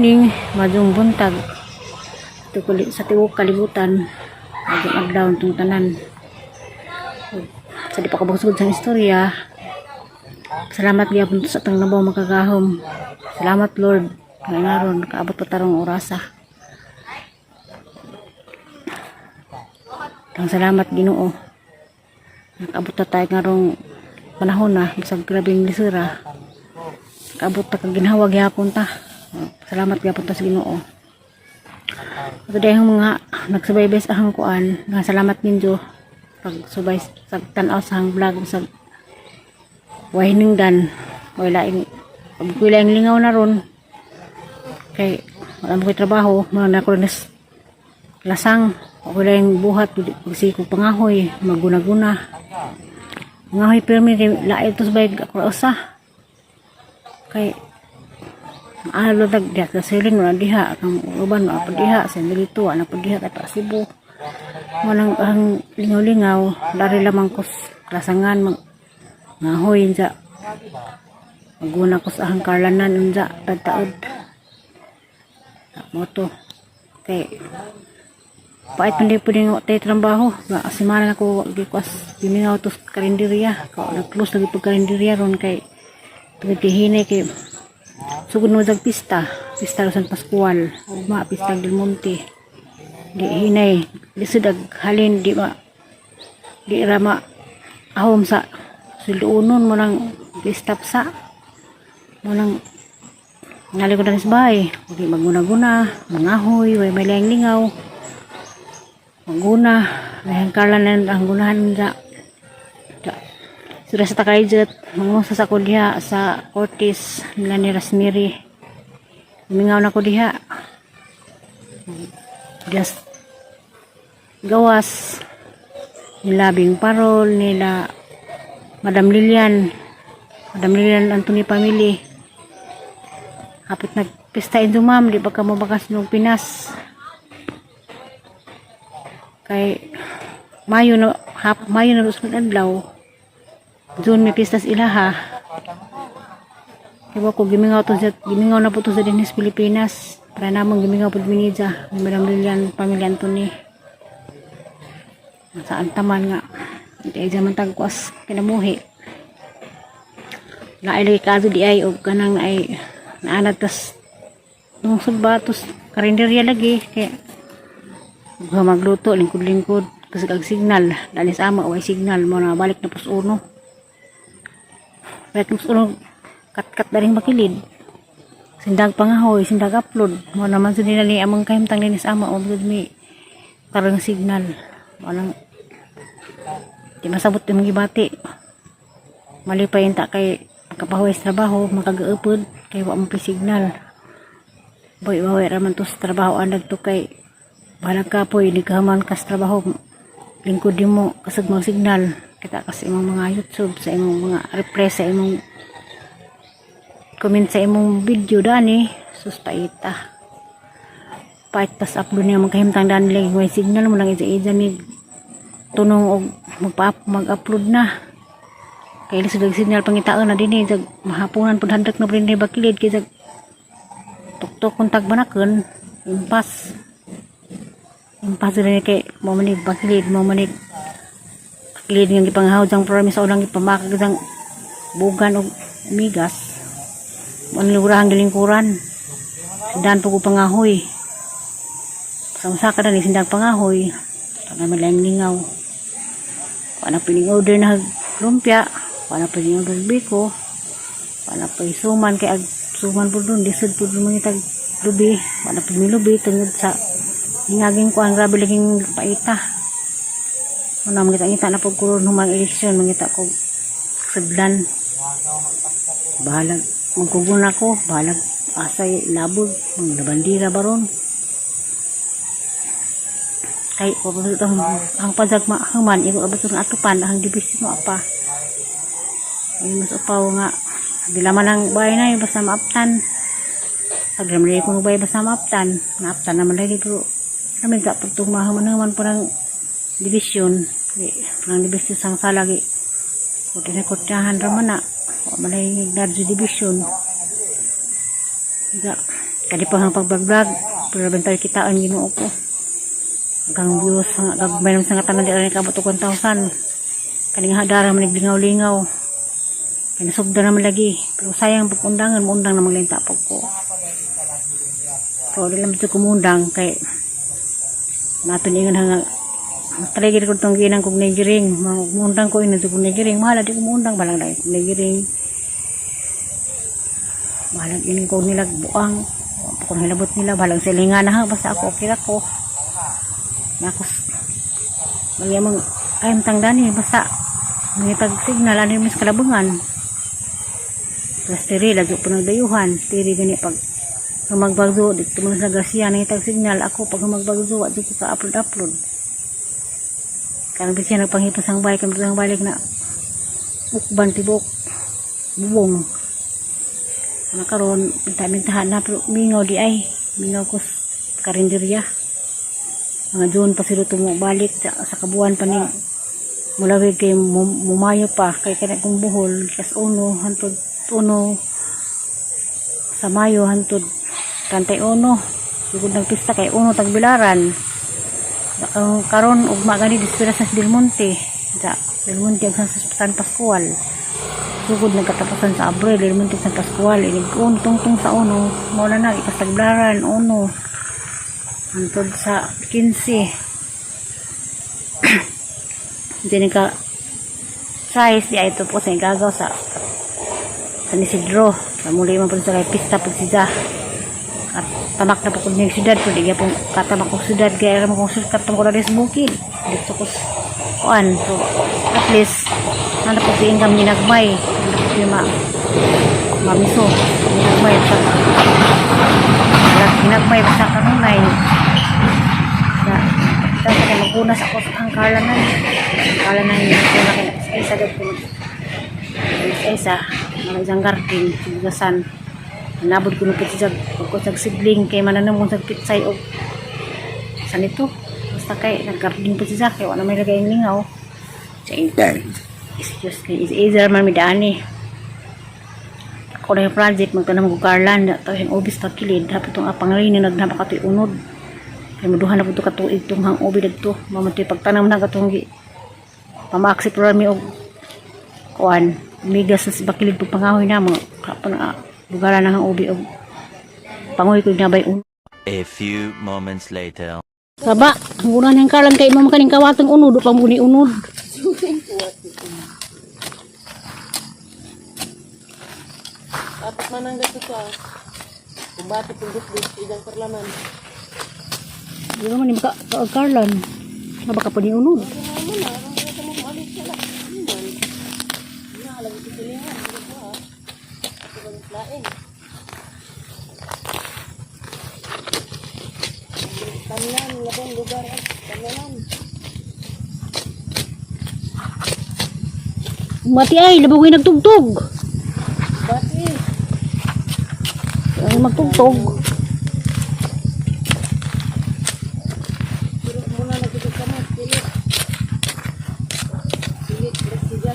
Ning maayong buntag tukuli sa tibuok kalibutan, maayong adlaw itong tanan. Sa di pa ko magsugod sa istorya, salamat gyapon sa atong labaw makagahom. Salamat, Lord, nga naron kaabot pa tarong orasa. Tang salamat, Ginoo, nakaabot ta tayo ngarong panahon na bisag grabeng lisura, nakaabot ta kag ginhawa gyapon ta. Salamat gyapon ta sa Ginoo. Ato dahil mga nagsubaybay sa ahang kuan nga, salamat ninyo pagsubay sa tan-aw sa ahang vlog. Sa way hinungdan, way laing ug laing lingaw na ron kay wala mo ko'y trabaho mga na ko nas lasang ako laing buhat pagsiko pangahoy, maguna-guna pangahoy pirmi kay lain to sa bayag ako ra usa kay ano tag diha sa silin, wala diha kang uban, wala pa diha sa Milito, wala pa diha kay Cebu. Walang ang lingaw-lingaw dari lamang ko lasangan, mag ngahoy unsa, maguna ko sa ahang karlanan unsa tagtaod mo to kay pait man di pwede nga tayo trabaho nga simana na ko gikwas gimingaw to sa karinderya ka. Nag-close lagi pag karinderya ron kay tungod kay hinay, kay sugod mo dag pista, pista San Pascual, ugma pista del Monte. Di hinay, lisod ag halin, di ma di rama ahom sa suloonon mo nang stop sa mo nang ngali ko na sa bahay. Di maguna-guna, mangahoy, way may laing lingaw, maguna dahil karlan ang gunahan sa sudah sa Takayjet. Mangusa sa ko diha sa Cortez nila ni Rasmiri. Mingaw na ko diha. Just gawas nila Bing Parol, nila Madam Lilian, Madam Lilian Anthony family. Hapit nagpista inyo, ma'am, di ba ka mo bakas nung Pinas? Kay Mayo na hap, Mayo na sunod adlaw. June may pistas ilaha. Kaya ko gimingaw to sa gimingaw na po to sa dinis Pilipinas. Para namang gimingaw po minija ni Madam Lilian pamilya Anthony. Saan taman nga. Hindi ay man tagkwas kinamuhi. Naay lagi kaso di ay og kanang ay naanad tas nung ba tos karinderya lagi kay ug magluto lingkod-lingkod kasi kag signal dali sa ama, way signal mo na balik na pos uno, balik na pos uno, kat-kat daring makilid, sindag pangahoy, sindag upload mo naman sa nila ni amang kahimtang dinis ama o gud mi karang signal mo nang di masabot yung gibati. Malipay ta kay makapahuway sa trabaho, makagaupod kay wa mo pa signal. Boy, bawi raman to sa trabaho andag to kay bahalag ka po, hindi ka man kas trabaho, lingkod di mo kasag mag signal kita kasi imong mga YouTube, sa imong mga reply, sa imong comment, sa imong video dani. Sus, paita pait pas upload niya magkahimtang dani lagi may signal mo lang isa-isa mi tunong og magpa mag-upload na kay lisod ang signal. Pangitaon na dinhi jag mahaponan pud, handak na pud dinhi bakilid kay jag tuktok kung tagbanakan, impas impas din kay mo manig bakilid, mo manig bakilid nga gipanghaw jang promise sa unang gipamakag jang bugan og migas mo ang lurahang gilingkuran. Sindahan po ko pangahoy sa usa ka na sindang pangahoy para malang lingaw. Wala pining order na lumpia, wala pining order biko, wala pa suman kay ag suman po dun lisod po dun mga tag lubi, wala pa milubi tungod sa hingaging kuan. Grabe laging paita wala mangita ngita na po kuron humang eleksyon, mangita ko sudlan. Bahalag magkuguna ko, bahalag asay labog mga bandira baron kay ang padag mahaman imo abot ng atupan ang dibisyon mo apa ay mas upaw nga di laman ang bahay na yun basta maaptan. Pag naman ko bahay basta maaptan, maaptan naman lagi, pero kami ka pagtong mahaman naman parang division, parang division sang salagi kuti na kutyahan raman na wa man lagi large division. Da, kadi pa ang pag-vlog, pero bantay kitaan, Ginoo ko. Hanggang views, gagmay naman sa nga tanan di rin kabot og 1,000. Kaning hadara man naglingaw-lingaw. Kay nasugda naman lagi. Pero sayang pag undangan, muundang na maglinta pag ko. So, di lang ito kumundang kay nato ingon hanga taligid ko itong ginang kong negiring. Mundang ko ina kong negiring. Mahal di ko mundang balang dahil kong negiring. Bahalang ining ko nila buang. Kung hilabot nila, bahalang silingan na ha. Basta ako, okay ra ko. Nakos, magyamang, ay, tangdani, basta, mangitag signal, ano yung mas kalabangan. Tapos tiri, lagi po nagdayuhan. Tiri gani pag humagbagzo, dito man sa Garcia, nangitag signal. Ako, pag humagbagzo, wa dito ka upload-upload. Karang bisya nagpanghipas ang bike, ang balik na, ukban, tibok, buwong. Ano karon minta-mintahan na, pero mingaw di ay, mingaw ko sa karinderya. Mga June pa sila balik sa kabuan pa ni mulawig kay mumayo pa kay kanay kong buhol kas uno hantod uno sa Mayo hantod 31 sugod ng pista kay uno tagbilaran. Ang karon ugma gani dispira sa Del Monte, sa Del Monte ang San Pascual, sugod nagkatapusan sa Abril. Del Monte, San Pascual, inig uno tungtong sa uno mao na na ikastagbilaran uno hantod sa 15. Hindi ka size di ay ito po sa igagaw sa San Isidro sa muli man po sa kay pista pag siya at tamak na po kung niyang syudad po di pong katamak ko syudad kaya mo kung shortcut ko na sa bukid dito ko kuan. So at least nana po si income ginagmay, nana po si mamiso ginagmay sa ginagmay sa kanunay na tapos kay magpunas ako sa ang kalanan ang kalanan yung na kay isa dito isa mga isang garden bugasan. Nabod ko nung sa pagko sa sidling kay mananam kong sa pitsay og sa nito basta kay naggarden po siya kay wala may lagay ang lingaw sa excuse me is either man midani ako na yung project magtanam ko garland to yung ubis pagkilid dapat itong apang rin nagnapa katoy unod kay muduhan na po ito katuig itong hang ubi dagto mamatay pagtanam na katong gi pamaksip rami og kuan migas sa bakilid pag pangahoy na mo kapon na lugaran na ang ubi og pangoy ko nabay unod. A few moments later. Saba, ang una niyang kalan kay mama kaning kawatang unod upang muni unod. Apat man ang gasto sa kumbati pundok idang parlaman. Di naman ni maka karlan. Na baka pa ni unod. Tanan, labong lugar, tanan. Mati ay, labog ay nagtugtog. Bati, Ay magtugtog. pero muna nagito ka mo, pilit. Pilit, presida.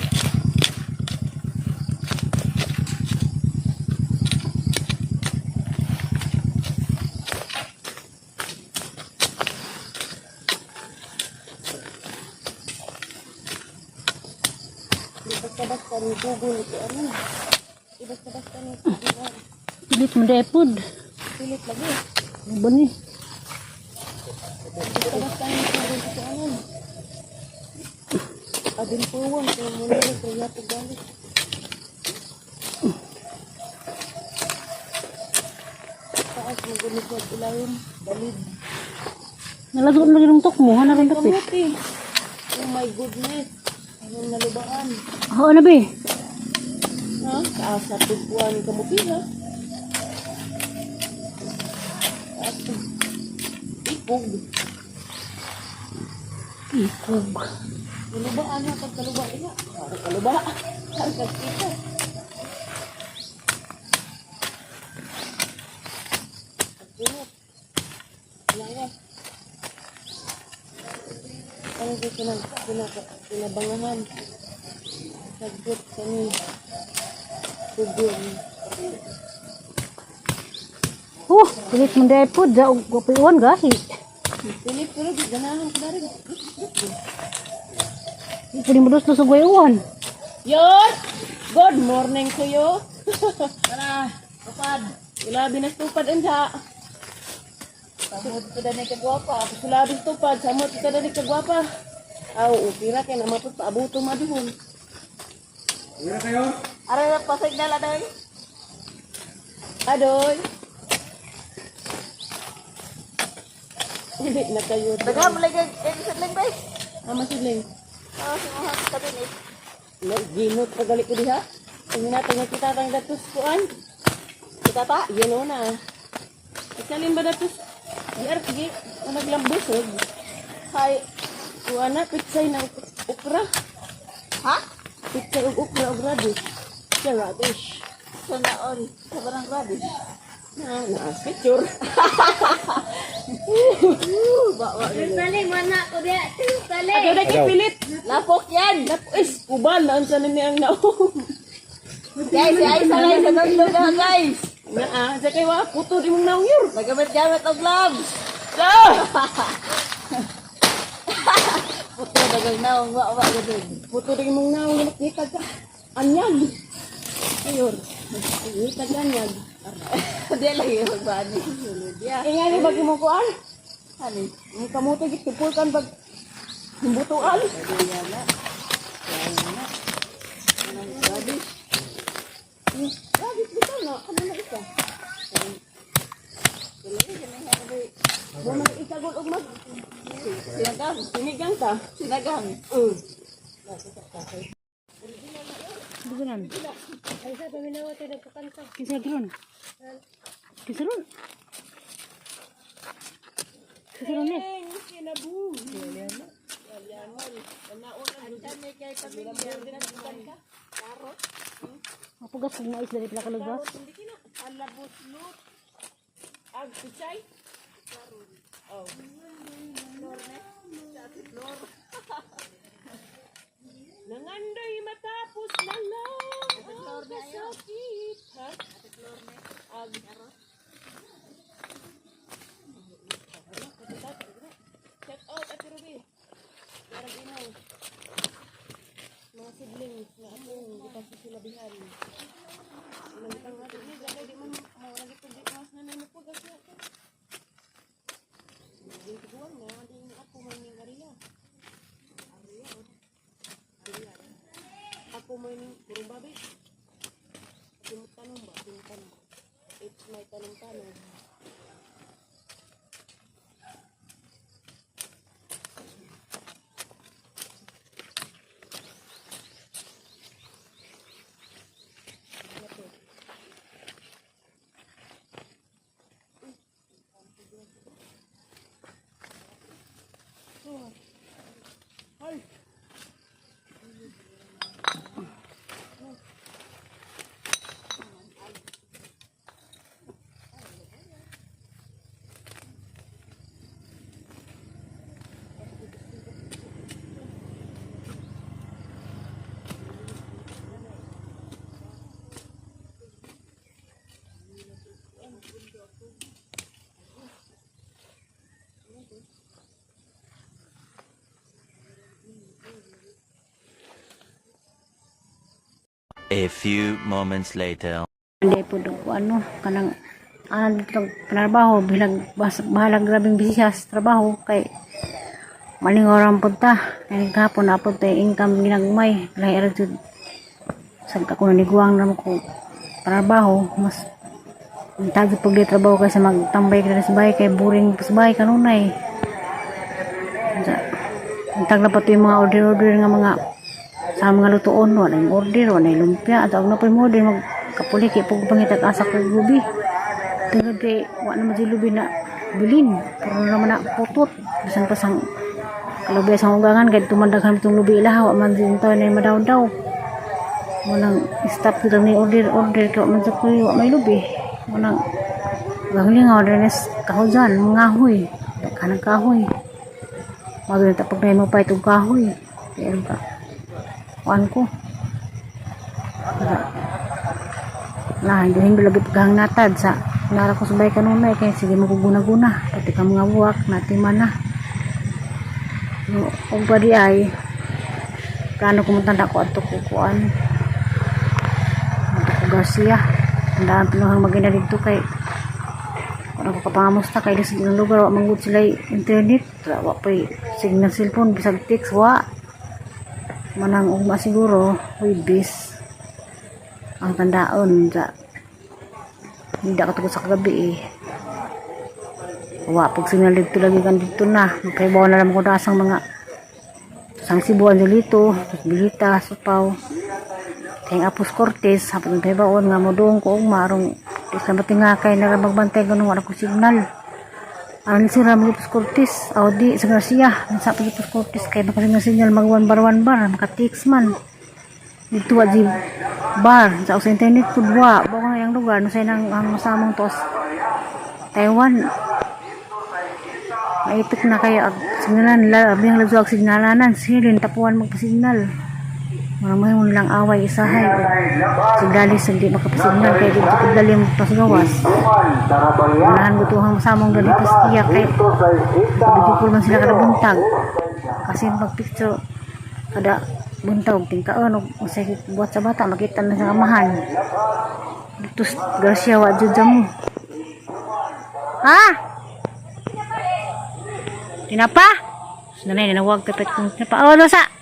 Di basta-basta ni Google ito ano. Di basta-basta ni Google. Pilit mo depod. Pilit lagi. Ano ba ni? Basta-basta ni Google ito ano. Adin puwang kung muna ni kaya paggalit. Taas maguligod ilalim. Balid. Nalagot lagi ng tok mo, hana rin dapit. Kamuti. Oh my goodness. Anong nalubaan? Oo na be. Ha? Taas na tugpuan ni kamuti ha? Taas na. Ikog. Ikog. Nalubaan ha? Pagkaluba niya. Pagkaluba. Pagkakita. Pagkunot. Lawas. Ano yung kinabangahan? Sagot kani. Tugon. Pilit mo dahil po. Daog ko gahi. Pilit pero di ganahan ko na rin. Pwede mo dos-dos og uwan. Yor! Good morning to you. Tara, tupad. Ulabi na tupad unja. Samot ko na ni kagwapa. Sulabi tupad, samot ko na ni kagwapa. Aw, upira kay namapot paabuto maduhon. Aray na pasignal adoy. Adoy. Hindi na kayo. Daghan mo lagi kay sidling bay. Ama siling. Oh, si mga kabinet. Ginot pagali ko diha. Tingnan natin nga kita tang datos kuan. Kita ta. Yun o na. Isalin ba datos? Diar sige, naglambusog. Hay. Kuan na pitsay na okra. Ha? Pitsay og okra og radish. Sa radish. Sa naon. Sa barang radish. Na, na picture. Bawa. Ako na kay pilit. Lapok yan. Is kubal na unsa ni ang naong. Guys, ay sa guys sa dondon na guys. Na ah, sa kay wa putol imong naong yor. Magamit-gamit og gloves. Ah! Puto dagang naong wa wa gud. Putol imong naong nakita ka. Anyag. Ayor. Ngita ka anyag. Di lagi magbani. Ya. Eh nga ni bag imong kuan? Ani. Ang kamote gitipol kan bag himbutuan. Radish. Radish bitaw na ano na isa. Mo man isagol og mag Sinagang. sinigang ta. Sinagang. Dugunan. Kinsa giron? Kinsa ron? Kinsa ron ni? Mapugas kung mais dali pala kalubas. Ag pichay. Oh. Nangandoy matapos na lang ang kasakit. Ha? Ag. Check out, Ate Ruby. Darag imo. Mga siblings na atong gipagsusulabihan. Inang natin ni dahil di man mo lagi pud di mas na nimo pud kasi ako. Di tuwan na di ako man ning Maria. Maria. Ako man ning burong babi. Ako mo tanong ba? Ako mo tanong. It's my tanong-tanong. A few moments later. Hindi po do ko ano kanang anan dito trabaho bilang bas, bahalag grabing busy siya sa trabaho kay malingoran po ta kay kahapon na po ta income ginagmay lahi ra jud sad ako naniguang naman ko trabaho mas tagi pag di trabaho kaysa magtambay ka sa bahay kay boring pa sa bahay kanunay. Tag na pa to yung mga order-order nga mga sa mga lutuon wala yung order wala yung lumpia at ang na po yung order magkapuli kay pag pangitag asa ko lubi tungod kay wala naman si lubi na bilin pero naman na putot bisan pa sang kalubi sa ugangan kay tumandaghan itong lubi ilaha wa man din tayo na madaw-daw walang stop ko ni order order kay wa man sa kuy wa may lubi walang gangling order nes kahujan mga huy kanang kahoy Maganda pag na mo pa itong kahoy. Kaya ka kuan ko. Wala. Wala, hindi hindi lagi paghangatad sa Nara ko sabay kanunay kay sige mo ko guna-guna pati ka mga buwak natiman na. No, og pa di ay plano ko mutanda ko adto ko kuan. Adto ko Garcia. Tandaan pinuhang magina dito kay wala ko kapangamusta kay sa ilang lugar wa manggod sila internet, wa pa'y signal cellphone, bisag text wa. Manang ugma siguro Huwebes ang tandaon sa hindi ka tugod sa kagabi eh. Wa pag signal dito lagi kan dito na magkaibaw na lang ko dasang mga sang Cebu Angelito, Bilita, Supaw, kay Apos Cortez hapon pahibaon nga modong ko ugma arong di sa matinga kay nara magbantay ganun wala ko signal. Aron sira mo Apos Cortez aw di sa Garcia sa Apos Cortez kay makasingal signal mag 1 bar 1 bar maka text man dito wa di bar sa internet pud wa ba na yang lugar no say nang ang masamong tos Taiwan. Maitik na kayo ag signalan la abiyang labsog signalanan silin tapuan magpasignal. Mga mo lang away isahay. Sigdalis hindi makapasignal kay dito kagdali mo pasgawas. Unahan ko tuhang masamong dali pas iya kay pabigukol man sila kada buntag. Kasi pag picture kada buntag tingkaon og unsay buhat sa bata makita na sa amahan. Dito sa Garcia wa jud mo. Ha? Tinapa? Nanay, nanawag tapet kong tinapa. Oh, nasa?